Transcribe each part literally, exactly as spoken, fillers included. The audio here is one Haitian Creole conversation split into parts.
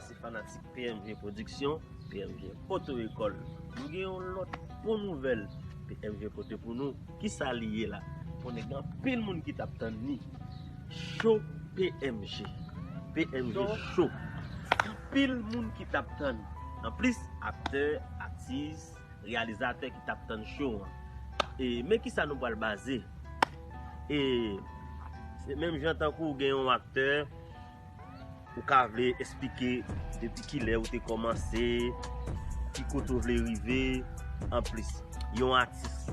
Se fanatik P M G Production, P M G pote rekòl. Nou gen yon lòt bon nouvèl P M G pote pou nou. Kisa li ye la? Konnen gen anpil moun ki t ap tann li. Show P M G. P M G Show. Anpil moun ki t ap tann. Anplis, aktè, atis, reyalizatè ki t ap tann show an. E, men kisa nou pral baze? E, se menm jan tankou gen yon aktè, ou ka vle eksplike depi kilè ou te kòmanse, ki kote ou vle rive, anplis, yon atis.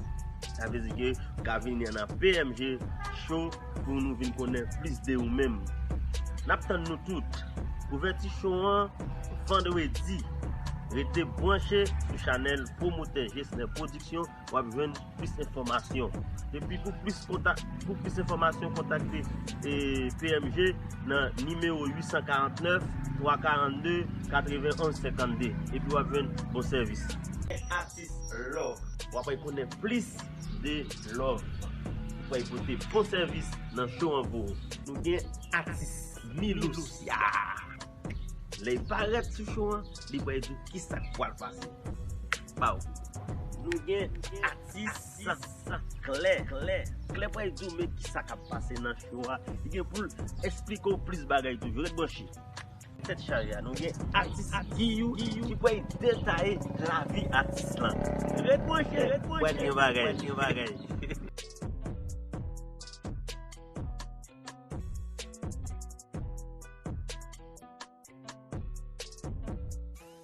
Sa vle di ke ou ka vini nan P M G Show pou nou vin konnen plis de ou menm. N ap tann nou tout. Ouvèti show an, vandredi. Rete branche sou chanèl pwomotè Jesner Production, w ap jwenn plis enfòmasyon. Epi pou plis kontak, pou plis enfòmasyon, kontakte, e, P M G nan nimewo uit san karant nèf, twa karant de, katrevenn onz senkant de. Epi w ap jwenn bon sèvis. Atis Love. W ap konnen plis de Love. Ou pral pote bon sèvis nan show an pou ou. Nou gen atis Milousia. Lè l parèt sou show an, li pral di w kisa k pral pase. Baw. Nou gen atis Klè. Klè. Klè pral di w men kisa k ap pase nan show a. Li gen pou l eksplike w plis bagay toujou. Ret branche. Tèt chaje a, nou gen atis Giyou ki pral detaye lavi atis lan. Ret branche, ret branche. Pral gen bagay, gen bagay.